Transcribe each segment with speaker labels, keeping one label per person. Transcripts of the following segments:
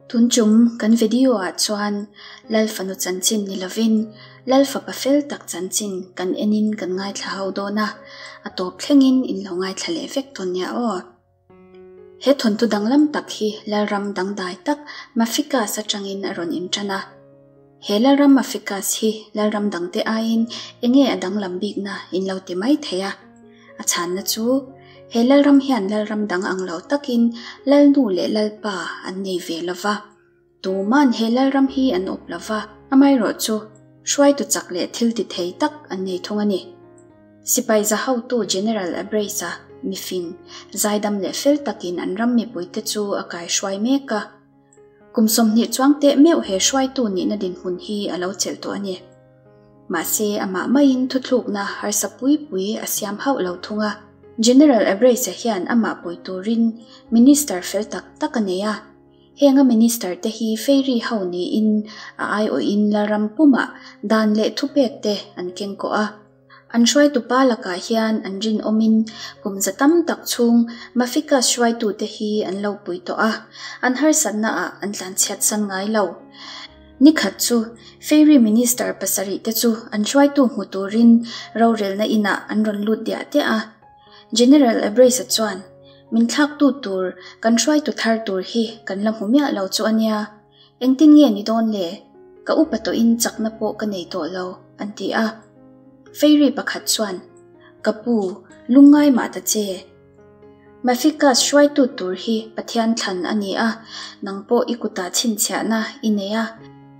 Speaker 1: Tun tum kan video ah chuan Lal fanu chanchin ni lovin Lal fapa fel tak chanchin kan enin kan ngaithla ho dawn a, a tawp thlengin in lo ngaithla leh vek dawn nia aw. He thawnthu danglam tak hi Lalram dangdai tak Mafikas atangin a rawn intan a. He Lalram Mafikas hi Lalram dangte aiin enge a danglam bikna in lo ti mai thei a. A chhanna chu, he Lalram hian Lalram dang ang lo takin Lalnu leh Lalpa an nei ve lo va. Tuman he Lalram hi an awp lo va, amaherawhchu hruaitu chak leh thil ti thei tak an nei thung a ni. Sipai za hotu General Abrace-a mifing, zaidam leh fel takin an ram mipuite chu a kaihruai mek a. Kum 20 chuang teh meuh he hruaitu nihna dinhmun hi a lo chelh tawh a ni. Mahse, amah maiin thuthlukna harsa pui pui a siam hauh lo thung a. General Abrace-a hian amah pui turin Minister fel tak tak a nei a. Heng a Minister te hi Fairy ho niin a aiawhin Lalram pumah dan leh thupek te an keng kawh a. An hruaitu pa lakah hian an rinawmin kum za tam tak chhung Mafikas hruaitute hi an lo pui tawh a, an harsatna ah an tlanchhiat san ngai lo. Nikhat chu Fairy Minister pasarih te chu an hruaitu hmu turin rorelna inah an rawn lut diah diah a. General Abrace-a chuan, Min thlaktu tur, kan hruaitu thar tur hi kan la hmu miah lo chu a nia. Engtin nge ni dawn le? Ka upa tawhin chakna pawh ka nei tawh lo, an ti a. Fairy pakhat chuan, Ka pu, lungngai mah ta che. Mafikas hruaitu tur hi Pathian thlan a ni a, nang pawh i kutah chhinchhiahna i nei a.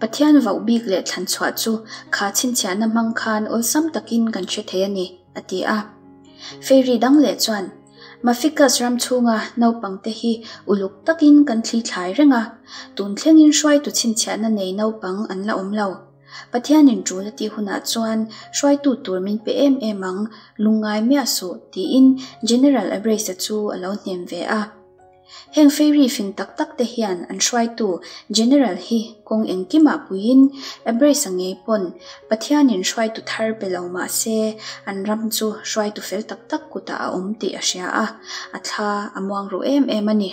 Speaker 1: Pathian voh bik leh thlan chhuah chu kha chhinchhiahna hmang khan awlsam takin kan hre thei a ni, a ti a. Fairy dang leh chuan, Mafikas ram chhunga naupangte hi uluk takin kan thli thlai reng a, tun thlengin hruaitu chhinchhiahna nei naupang an la awm lo. Pathianin tul a tih hunah chuan hruaitu tur min pe em em ang, lungngai miah suh, tiin General Abrace-a chu a lo hnem ve a. Heng fairy fing tak tak te hian an hruaitu General hi kawng engkimah puiin Abrace-a ngei pawn Pathianin hruaitu thar pe lo mah se an ram chu hruaitu fel tak tak kutah a awm tih a hria a, a thla a muang ruh em em a ni.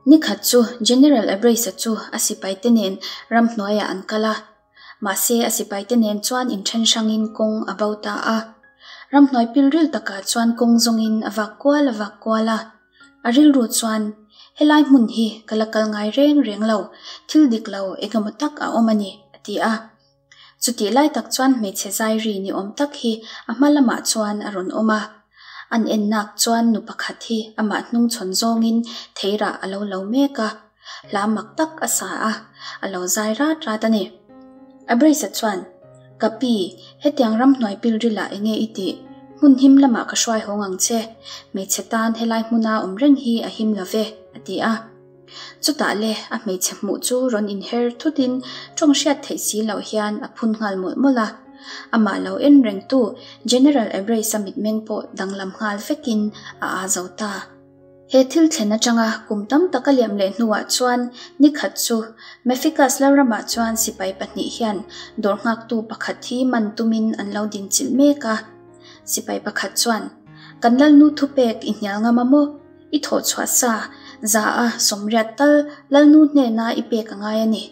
Speaker 1: Nikhat chu General Abrace-a chu a sipaite nen ramhnuaiah an kal a, Mahse, a sipaite nen chuan inthen hrangin kawng a bo ta a. Ramhnuai pilril takah chuan kawng zawngin a vak kual a vak kual a. A rilru chuan, Helai hmun hi ka la kal ngai reng reng lo, thil dik lo engemaw tak a awm a ni, a ti a. Chutih lai tak chuan hmeichhe zairi ni awm tak hi a hma lamah chuan a rawn awm a. An ennak chuan nu pakhat hi amah hnungchhawn zawngin theirah a lo lo mek a. Hla mak tak a sa a, a lo zai rat rat a ni. Abrace-a chuan, Ka pi, hetiang ramhnuai pilrilah enge i tih? Hmun him lamah ka hruai hawng ang che. Hmeichhe tan helai hmuna awm reng hi a him lo ve, a ti a. Chutah le, a hmeichhe hmuh chu rawn inher thutin tawng hriat theih si loh hian a phun nghal mawlh mawlh a. Amah lo en rengtu General Abrace-a mitmeng pawh danglam nghal vekin a aa zo ta. He thil thlen atanga kum tam tak a liam leh hnuah chuan ni khat chu Mephikas Lalramah chuan sipai pahnih hian dawr nghaktu pakhat hi man tumin an lo dinchilh mek a. Sipai pakhat chuan, Kan Lalnu thupek i hnial ngam a maw? I thawh chhuah sa, za a sawmriat tal Lalnu hnena i pek a ngai a ni.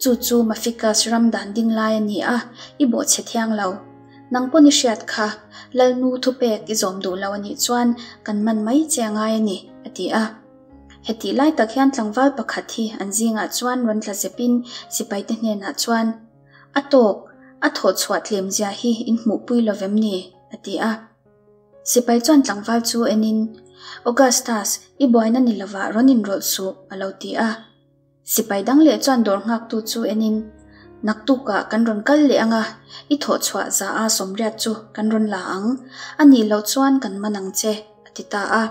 Speaker 1: Chu chu Mephikas ram dan ding lai a ni a, i bawhchhe thiang lo. Nang pawn i hriat kha, Lalnu thupek i zawm duh lo a nih chuan kan man mai che a ngai a ni, a ti a. Hetih lai tak hian tlangval pakhat hi an zingah chuan rawn tla zepin sipaite hnenah chuan, A tawk, a thawh chhuah tlem zia hi in hmuhpui lo vem ni? a ti a. Sipai chuan tlangval chu enin, Augustus, i buaina ni lovah rawn inrawlh suh, a lo ti a. Sipai dang leh chuan dawr nghaktu chu enin, Naktukah kan rawn kal leh ang a, i thawh chhuah za a sawmriat chu kan rawn la ang, a nih loh chuan kan man ang che, a ti ta a.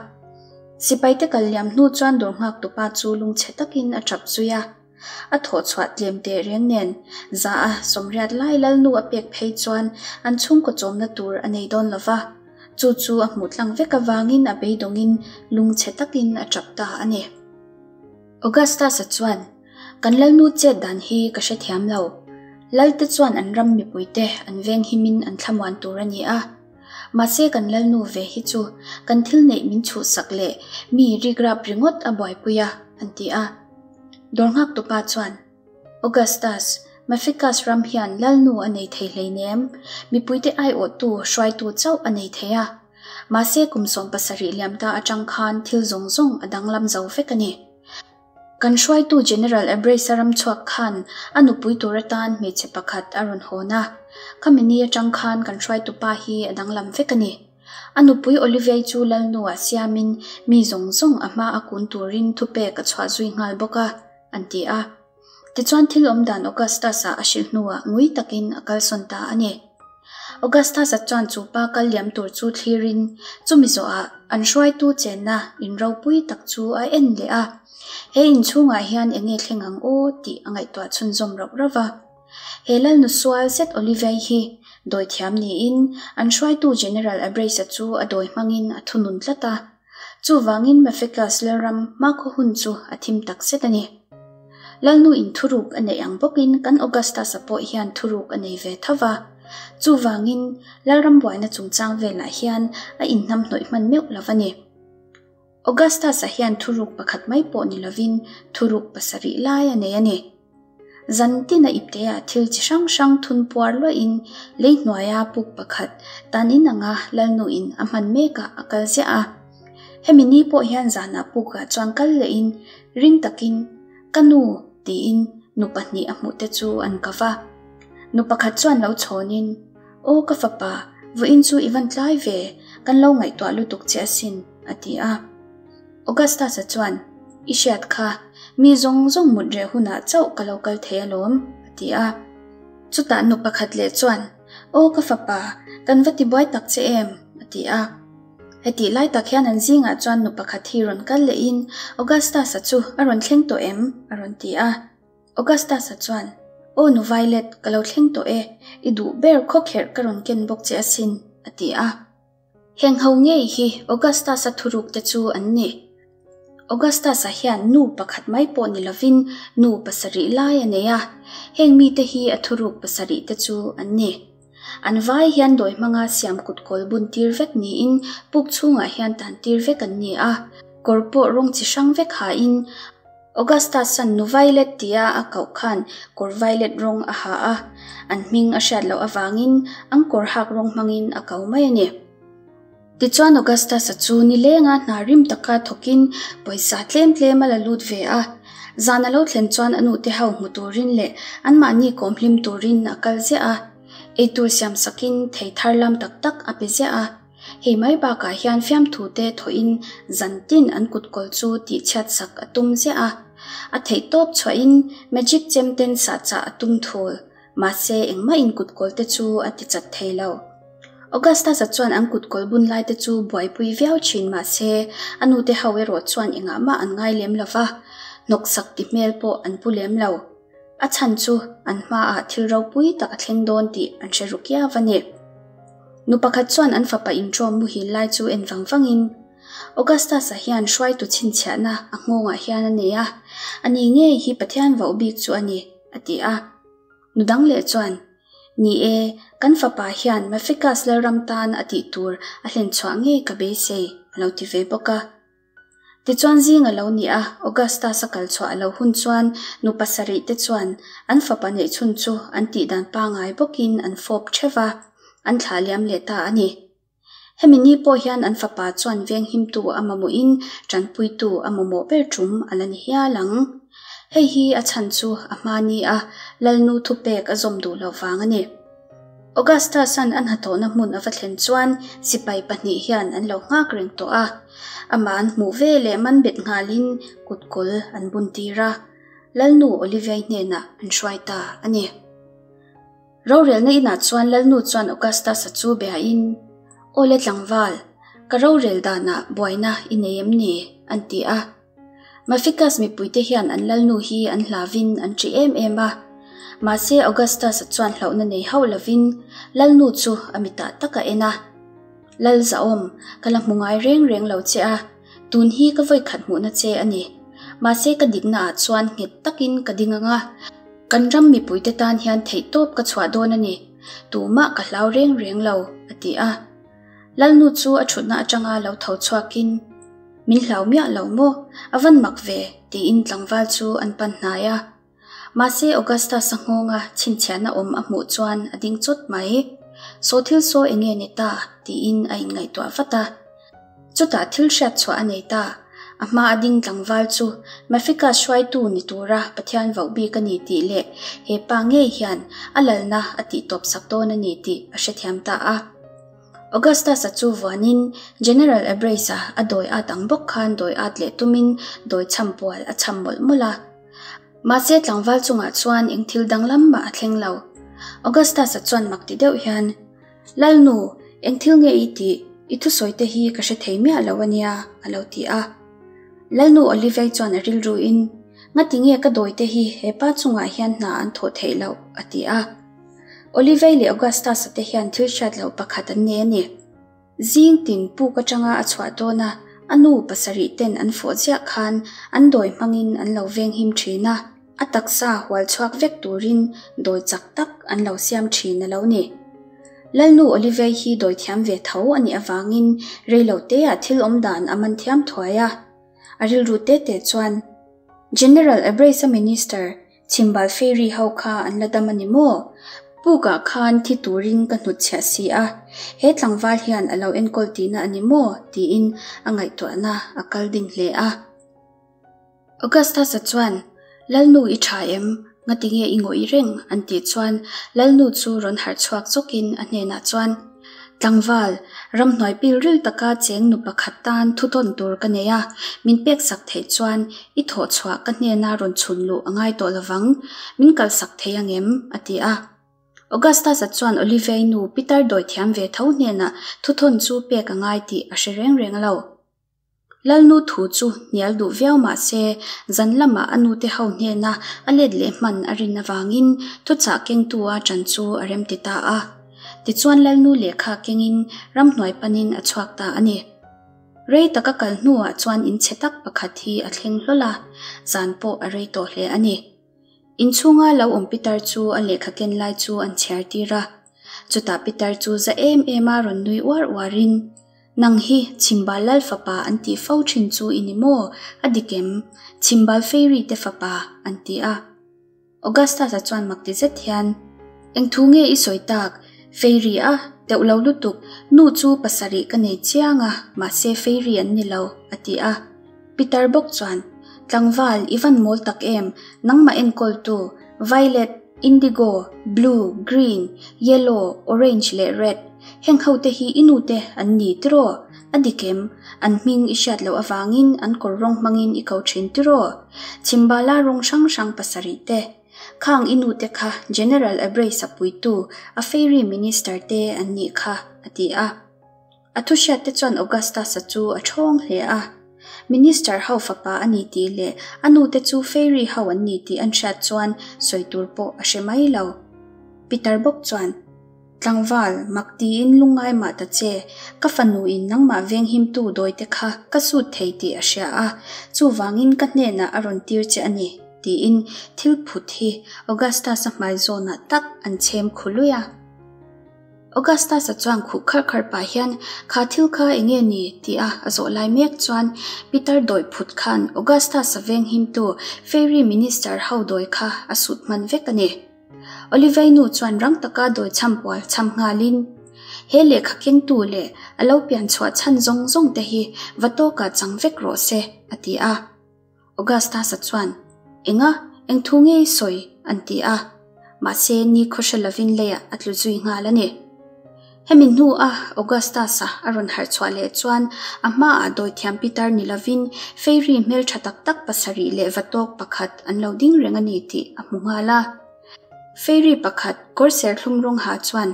Speaker 1: Sipaite kal liam hnu chuan dawr nghaktupa chu lungchhe takin a tap zui a. A thawh chhuah tlem teh reng nen, za a sawmriat lai lalnu a pek phei chuan an chhungkaw chawmna tur a nei dawn lo va. Chu chu a hmuh tlang vek avangin a beidawngin lungchhe takin a tap ta a ni. Augustus-a chuan, Kan Lalnu chet dan hi ka hrethiam lo. Lalte chuan an ram mipuite an veng himin an thlamuan tur a ni a. Mahse kan Lalnu ve hi chu kan thil neih min chhuhsak leh mi rikrap ringawt a buaipui a, an ti a. Dawr nghaktupa chuan, Augustus, Mephikas ram hian lalnu a nei thei hleinem, mipuite aiawhtu hruaitu chauh a nei thei a. Mahse kum 70 liam ta atang khan thil zawng zawng a danglam zo vek a ni. Kan hruaitu General Abrace-a ram chhuak khan a nupui tur atan hmeichhe pakhat a rawn hawn a. Khami ni atang khan kan hruaitupa hi a danglam vek a ni. A nupui Olivia-i chu lalnu-ah siamin mi zawng zawng a hma a kun turin thupek a chhuah zui nghal bawk a, an ti a. Tichuan thil awm dan Augustus-a a hrilh hnuah ngui takin a kalsawn ta a ni. Augustus-a chuan chu pa kal liam tur chu thlirin chumi zawhah an hruaitu chenna in ropui tak chu a en leh a. He inchhungah hian eng nge thleng ang aw tih a ngaihtuah chhunzawm rauh rauh va. He lalnu sual zet Olivia-i hi dawi thiam niin an hruaitu General Abrace-a chu a dawi hmangin a thunun tlat a. Chuvangin Mephikas lalram hmakhaw hun chu a thim tak zet a ni. Lalnu in thuruk a neih ang bawkin kan Augustus-a pawh hian thuruk a nei ve tho va. Chuvangin lalram buaina chungchang velah hian a inhnamhnawih hman meuh lo va ni. Augustus-a hian thuruk pakhat mai pawh ni lovin thuruk pasarih lai a nei a ni. Zan tin a ipteah thil chi hrang hrang thun puar luahin lei hnuaia puk pakhat tan in anga lalnuin a hman mekah a kal ziah a. Hemi ni pawh hian zanah pukah chuan kal lehin ring takin, Ka nu! tiin nu pahnih a hmuhte chu an ka va. Nu pakhat chuan lo chhawnin, Aw ka fapa, vawiin chu i van tlai ve, kan lo ngaihtuah lutuk che asin, a ti a. Augustus-a chuan, I hriat kha, mi zawng zawng mut reh hunah chauh ka lo kal thei alawm, a ti a. Chutah nu pakhat leh chuan, Aw ka fapa, kan va tibuai tak che em? a ti a. Hetih lai tak hian an zingah chuan nu pakhat hi rawn kal lehin, Augustus-a chu a rawn thleng tawh em? a rawn ti a. Augustus-a chuan, Aw nu Violet, ka lo thleng tawh e, i duh ber khawkherh ka rawn ken bawk che asin, a ti a. Heng ho ngei hi Augustus-a thuruk te chu an ni. Augustus-a hian nu pakhat mai pawh ni lovin nu pasarih lai a nei a, heng mite hi a thuruk pasarih te chu an ni. An vai hian dawi hmanga siam kut kawl bun tir vek niin puk chhungah hian tan tir vek an ni a, kawr pawh rawng chi hrang vek hain Augustus-a'n nu Violet tia a koh khan kawr violet rawng a ha a, an hming a hriat loh avangin an kawr hak rawng hmangin a ko mai a ni. Tichuan Augustus-a chu nilenga hna rim taka thawkin pawisa tlem tlem a la lut ve a, zan a lo thlen chuan a nute ho hmu turin leh anmahni kawmhlim turin a kal ziah a, eitur siamsakin thei thar lam tak tak a pe ziah a. Hei mai bakah hian fiamthu te thawhin zan tin an kutkawl chu tihchhiat sak a tum ziah a. A theih tawp chhuahin magic chem ten sahchah a tum thul, mahse engmah in kutkawl te chu a ti chat thei lo. Augustus-a chuan an kutkawl bun lai te chu buaipui viau thin mahse a nute ho erawh chuan engah mah an ngai lem lo va, hnawksak ti hmel pawh an pu lem lo. A chhan chu an hmaah thil ropui tak a thleng dawn tih an hre ru kiau a ni. Nu pakhat chuan an fapa intrawm muhil lai chu en vang vangin, Augustus-a hian hruaitu chhinchhiahna a nghawngah hian a nei a, ani ngei hi Pathian vauh bik chu a ni, a ti a. Nu dang leh chuan, Ni e, kan fapa hian Mephikas Lalram tan a tih tur a hlenchhuah ngei ka beisei, a lo ti ve bawk a. Tichuan zing a lo ni a, Augustus-a kal chhuah a lo hun chuan nu pasarih te chuan an fapa neihchhun chu an tihdan pangai bawkin an fawp theuh va, an thlah liam leh ta a ni. Hemi ni pawh hian an fapa chuan venghimtu a mamawhin tanpuitu a mamawh ber tum a la ni hial ang. Hei hi a chhan chu a hma ni a Lalnu thupek a zawm duh loh vang a ni. Augustus-a'n a hnathawhna hmun a va thlen chuan sipai pahnih hian an lo nghak reng tawh a. Amah an hmuh ve leh man bet nghalin kutkawl an bun tir a, Lalnu Olivia-i hnenah an hruai ta a ni. Rorelna inah chuan Lalnu chuan Augustus-a chu biain, Aw le tlangval, ka rorel danah buaina i nei em ni? an ti a. Mafikas mipuite hian an lalnu hi an hlavin an ṭih em em a. Mahse Augustus-a chuan hlauhna nei hauh lovin lalnu chu a mitah tak a en a. Lal zahawm, ka la hmu ngai reng reng lo che a, tun hi ka vawikhat hmuhna che a ni. Mahse ka diknaah chuan nghet takin ka ding ang a, kan ram mipuite tan hian theihtawp ka chhuah dawn a ni, tumah ka hlau reng reng lo, a ti a. Lalnu chu a ṭhutna aṭanga lo tho chhuakin. Min hlau miah lo maw? A van mak ve, tiin tlangval chu an pan hnai a. Mahse Augustus-a nghawnga chhinchhiahna awm a hmuh chuan a ding chawt mai. Saw thil saw eng nge ni ta? tiin a inngaihtuah vat a. Chutah thil hriat chhuah a nei ta. A hma a ding tlangval chu Mafika hruaitu ni tura Pathian voh bik a ni tih leh he pa ngei hian a lalna a tihtawp sak dawn a ni tih a hrethiam ta a. Augustus-a chu vuanin General Abrace-a a dawi at ang bawk khan dawi at leh tumin dawi chham pual a chham mawlh mawlh a. Mahse tlangval chungah chuan eng thil danglam mah a thleng lo. Augustus-a chuan mak ti deuh hian, Lalnu, eng thil nge i tih? I thusawi te hi ka hre thei miah lo a nia, a lo ti a. Lalnu Olivei chuan a rilruin, Ngati nge ka dawi te hi he pa chungah hian hna an thawh theih loh? a ti a. Olivei leh Augustus-a te hian thil hriat loh pakhat an nei a ni. Zing tin puk atanga a chhuah dawn a, a nu pasarih ten an fawh ziah khan an dawi hmangin an lo venghim thin a, a taksa hual chhuak vek turin dawi chak tak an lo siam thin a lo ni. Lalnu Olivei hi dawi thiam ve tho a nih avangin reilo teah thil awm dan a man thiam thuai a. A rilru te te chuan, General Abrace-a Minister Chhimbal Fairy ho kha an la dam a ni maw? Pukah khan thi turin ka hnutchhiah si a, he tlangval hian a lo enkawl tihna a ni maw? tiin a ngaihtuahna a kal ding hle a. Augustus-a chuan, Lalnu i tha em? Ngatinge i ngawih reng? an tih chuan Lalnu chu rawn harh chhuak zawkin a hnenah chuan, Tlangval, ramhnuai pil ril taka cheng nu pakhat tan thu tawn tur ka nei a, min pek sak theih chuan i thawh chhuah ka hnena rawn chhun luh a ngai tawh lovang, min kalsak thei angem? a ti a. Augustus-a chuan Olivia-i nu Peter dawi thiam ve tho hnenah thuthawn chu pek a ngai tih a hre reng reng lo. Lalnu thu chu hnial duh viau mah se, zan lamah a nute ho hnena a let leh hman a rin avangin thuchah kengtu a ṭan chu a remti ta a. Tichuan Lalnu lehkha kengin ramhnuai panin a chhuak ta a ni. Rei tak a kal hnuah chuan in chhe tak pakhat hi a thleng hlawl a, zan pawh a rei tawh hle a ni. Inchhunga lo awm pitar chu a lehkha ken lai chu an chhiar tir a. Chutah pitar chu za em em a rawn nui uar uarin, Nang hi Chhimbal Lal fapa an tih fo thin chu i ni maw? A dik em? Chhimbal Fairy te fapa an ti a. Augustus-a chuan mak ti zet hian, Eng thu nge i sawi tak? Fairy a, teuh lo lutuk, nu chu pasarih ka nei chiang a, mahse Fairy an ni lo, a ti a. Pitar bawk chuan, Tlangval, i van mawl tak em, nangmah enkawltu, violet, indigo, blue, green, yellow, orange leh red, heng ho te hi i nute an ni tiraw? A dik em? An hming i hriat loh avangin an kawr rawng hmangin i ko thin tiraw? Chhimbala rawng hrang hrang pasarih te, khang i nute kha General Abrace-a puitu, a fairy minister te an nih kha, a ti a. A thuhriatte chuan Augustus-a chu a ṭhawng hle a. Minister ho fapa a ni tih leh a nute chu fairy ho an ni tih an hriat chuan sawi tur pawh a hre mai lo. Peter bawk chuan, Tlangval, mak tiin lungngai mah ta che, ka fanuin nangmah venghimtu dawite kha ka sut thei tih a hria a, chuvangin ka hnenah a rawn tir che a ni, tiin thil phut hi Augustus-a hmai zawnah tak an chhem khu luih a. Augustus-a chuan khuh kharh kharh pah hian, Kha thil kha eng nge ni? ti a a zawh lai mek chuan Peter dawi phut khan Augustus-a venghimtu Fairy Minister ho dawi kha a sut hman vek a ni. Olivei nu chuan rang taka dawi chham pual chham nghalin, He lehkha kengtu leh a lo pian chhuah chhan zawng zawng te hi va tawkah chang vek rawh se, a ti a. Augustus-a chuan, Enga, eng thu nge i sawi? an ti a. Mahse, ni khawhre lovin leiah a tlu zui nghal a ni. Hemi hnua Augustus-a a rawn harh chhuah leh chuan a hmaah dawithiam pitar ni lovin fairy hmeltha tak tak pasarih leh vatawk pakhat an lo ding reng a ni tih a hmu nghal a. Fairy pakhat kawr serthlum rawng ha chuan,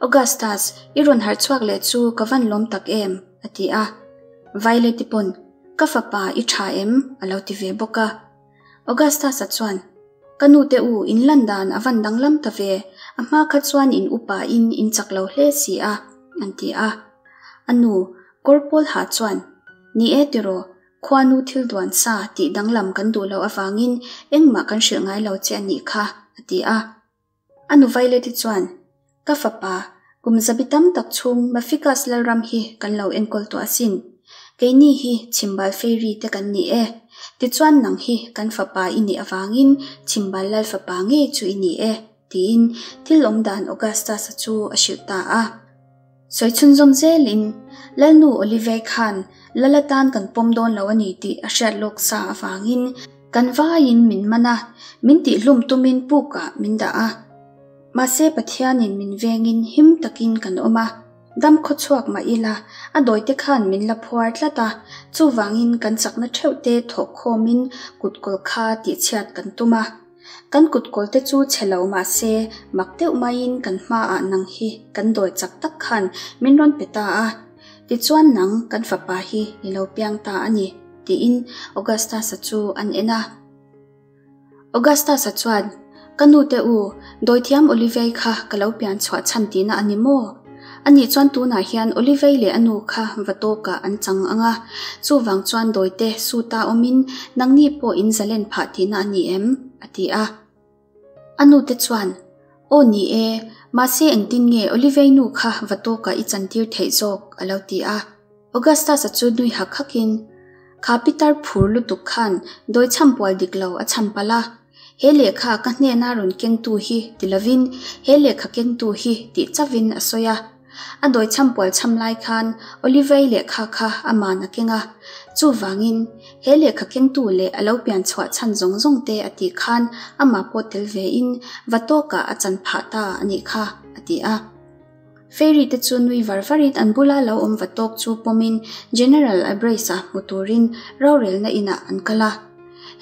Speaker 1: Augustus, i rawn harh chhuak leh chu ka van lawm tak em? a ti a. Violet-i pawn, Ka fapa, i tha em? a lo ti ve bawk a. Augustus-a chuan, Ka nute u, in lan dan a van danglam ta ve, a hma kha chuan in upa in in chak lo hle si a, an ti a. A nu, kawr pawl ha chuan, Ni e tiraw, khuanu thil duan sa tih danglam kan duh loh avangin engmah kan hrilh ngai lo che a nih kha, a ti a. A nu Violet-i chuan, Ka fapa, kum zabi tam tak chhung Mafikas Lalram hi kan lo enkawl tawh asin. Keini hi Chhimbal Fairy te kan ni e. Tichuan nang hi kan fapa i nih avangin Chhimbal Lal fapa ngei chu i ni e, tiin thil awm dan Augustus-a chu a hrilh ta a. Sawi chhunzawm zelin, Lalnu Olivia khan Lal atan kan pawm dawn lo a ni tih a hriat lawk sa avangin kan vaiin min man a, min tihhlum tumin pukah min dah a. Mahse Pathianin min vengin him takin kan awm a. Dam khawchhuak mah ila, a dawite khan min la phuar tlat a, chuvangin kan chakna theuh te thawh khawmin kutkawl kha tihchhiat kan tum a. Kan kutkawl te chu chhe lo mah se, mak deuh maiin kan hmaah nang hi kan dawi chak tak khan min rawn pe ta a. Tichuan nang kan fapa hi i lo piang ta a ni, tiin Augustus-a chu an en a. Augustus-a chuan, Ka nute u, dawithiam Olivei kha ka lo pian chhuah chhan tihna a ni maw? Anih chuan tunah hian Olivei leh a nu kha va tawkah an chang ang a, chuvang chuan dawite suta awmin nangni pawh in zalen phah tihna a ni em? a ti a. A nute chuan, Aw ni e, mahse engtin nge Olivei nu kha va tawkah i chantir theih zawk? a lo ti a. Augustus-a chu nui hak hakin, Kha pitar phur lutuk khan dawi chhampual dik lo a chham palh a, he lehkha ka hnena rawn kengtu hi ti lovin he lehkha kengtu hi tih chauhin a sawi a. A dawi chhampual chham lai khan Olivei lehkha kha aman a keng a, chuvangin he lehkha kengtu leh a lo pian chhuah chhan zawng zawng te a tih khan amah pawh tel vein va tawkah a chan phah ta a nih kha, a ti a. Fairy te chu nui var varin an bula lo awm va tawk chu pawmin General Abrace-a hmu turin rorelna inah an kal a.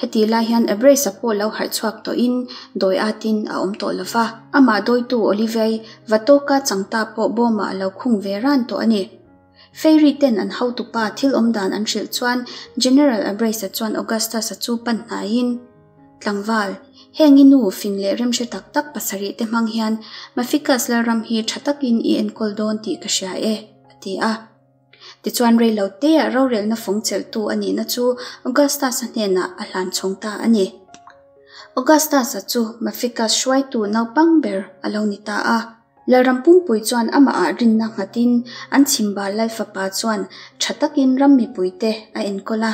Speaker 1: Hetih lai hian Abrace-a pawh lo harh chhuak tawhin dawi atin a awm tawh lo va. Amah dawitu Olivia-i va tawka changta pawh bawmah a lo khung ve ran tawh a ni. Fairy ten an hotupa thil awm dan an hrilh chuan General Abrace-a chuan Augustus-a chu pan hnaiin, Tlangval, heng i nu fing leh remhre tak tak pasarih te hmang hian Maficus Lalram hi tha takin i enkawl dawn tih ka hria e, a ti a. Tichuan rei lo teah rorelna fawng chelhtu a nihna chu Augustus-a hnenah a hlan chhawng ta a ni. Augustus-a chu Maficus hruaitu naupang ber a lo ni ta a. Lalram pumpui chuan amahah rinna nghatin an chhimbal Lal fapa chuan tha takin ram mipuite a enkawl a.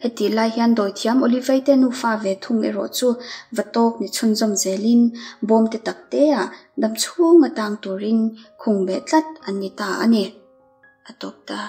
Speaker 1: Hetih lai hian dawithiam Oliveite nufa ve thung erawh chu va tawk ni chhunzawm zelin bawm te tak teah dam chhunga tang turin khung beh tlat an ni ta a ni. A tawp ta.